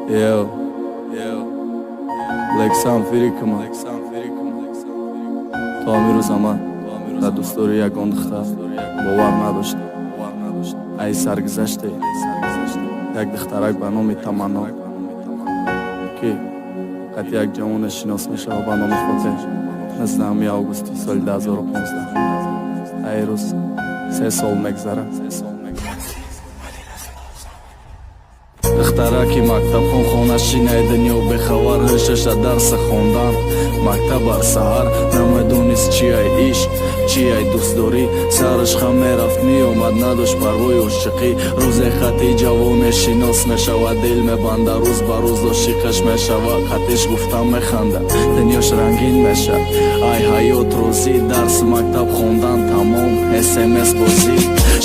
Yo, yo. Лексам фирикама. То ҳамин рӯза ман дар дӯстдори ягон духтар бовар надоштам. Ай саргузаште як духтарак ба номи Таманно, ки қати як ҷавоне шинос мешавад ба номи Фотеҳ, 19 августи соли 2015. Ай рӯз 3 сол мегзарад. Духтараки мактабхон, хонашинаи дунё бехабар, ҳушаша дарса хондан, мактаб ҳар саҳар. Намедонист, чи ай ишқ, чи ай дӯстдорӣ. Сараш хам мерафт, меомад, надошт парвои ошиқӣ. Рӯзе хати ҷавоне шинос мешавад, дил мебанда, рӯз ба рӯз ошиқаш мешавад. Хатиш гуфта механда, дунёш рангин меша, ай ҳаёт розӣ. Дарс, мактаб хондан тамом, смс бозӣ.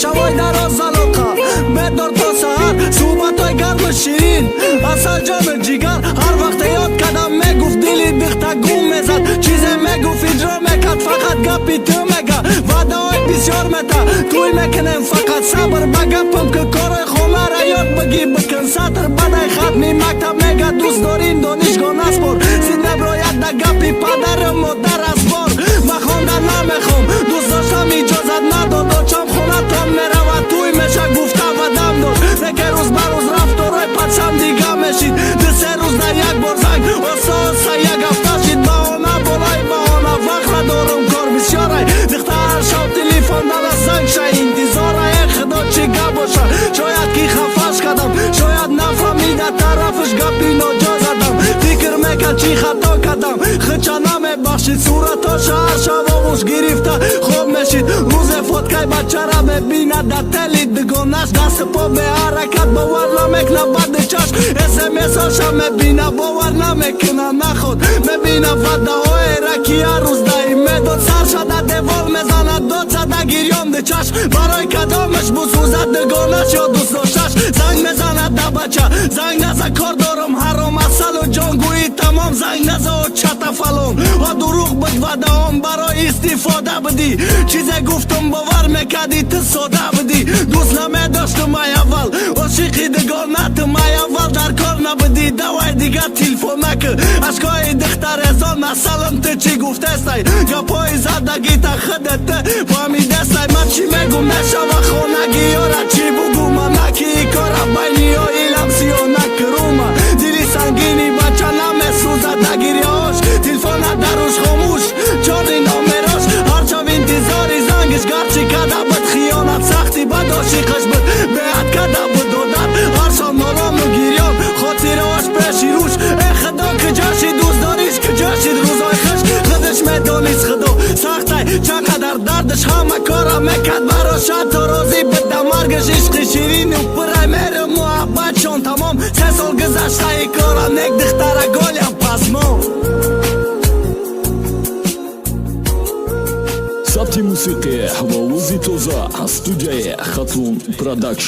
Шавой дароз залоқа, бедор то саҳар, суҳбатҳои гарму ширин, асалҷону ҷигар. Ҳар вақте ёд кардам, мегуфт, дили духта гум мезад. Чизе мегуфт, иҷро мекард, фақат гапи ту мега. Ваъдаҳои бисёр мета, тӯй мекунем, фақат сабр ба гапам, ки корҳои хонара ёд бигир, бикун сатр. Баъдай хатми мактаб мега, дӯст дорим, донишгоҳ наспор. Зид меброяд да гапи падару модар аз бор. Ма хондан намехом, дӯст доштам, иҷозат надод очам. Хонатон меравад, тӯй меша, гуфта вадам дод. Лекин рӯз ба рӯз рафторҳои пачам дига мешид. 2-се рӯз дар як бор занг, оса оса як ҳафта шид. Баҳона болои баҳона, вақт надорум, кор бисёрай. Духтар шав телефон дада, занг ша интизорай. Э худо, чӣ гап боша? Шояд ки хафаш кардам, шояд нафаҳмида тарафаш гапи ноҷо задам. Фикр мекард, чӣ хато кардам, хича намебахшид. Суратоша ҳар шаб оғӯш гирифта хоб мешид. Рӯзе фоткаи бачара мебинад дар тели дугонаш, дасту по беҳаракат, бовар намекунад баъди чашм. Смсоша мебина, бовар намекунад наход. Мебина ваъдаҳоеро, ки ҳар рӯз даим медод. Сар шада девол мезанад, дод зада гирён чашм. Барои кадомаш бусӯзад, дугонаш ё дӯстдошташ? Занг мезанад да бача: «Занг наза, кор дорам, ҳаром, асалу ҷонгӯӣ тамом, занг наза, очата фалон ва дурӯғ буд, ваъдаҳом барои истифода будӣ, чизе гуфтум, бовар мекардӣ, ту сода будӣ, дӯст намедоштум ай аввал, ошиқи дугонатум ай аввал, дар кор набудӣ, давай дигар телефон накӣ». Ашкои духтарезон: «Асалам, ту чӣ гуфтестай? Гапҳои задагита худат фаҳмидестай. Ман чӣ мегум, мешава хонагиёра чӣ бугума? Наки кора байни оилам сиёҳ накрума». Дили сангини бача намесӯзад да гирёш, телефона даруш хомӯш, чорни номерош. Ҳарчав интизори зангиш, гарчи када буд хиёнат, сахти бад ошиқаш буд, беҳад када буд одат. Ҳаршон норому гирён, хотираош пеши рӯш. Э худо, куҷо шид дӯстдориш, куҷо шид рӯзои хуш? Худаш медонист, худо, сахтай чанд қадар дардаш. Ҳама кора мекард бароша, то розӣ буд да маргаш. Ишқи ширину пурай меҳру муҳаббатшон тамом. 3 сол гузаштаи кора нек духтара голям пасмон. Сабти мусиқӣ ва овози тоза, студияи «Хатлон Продакшн».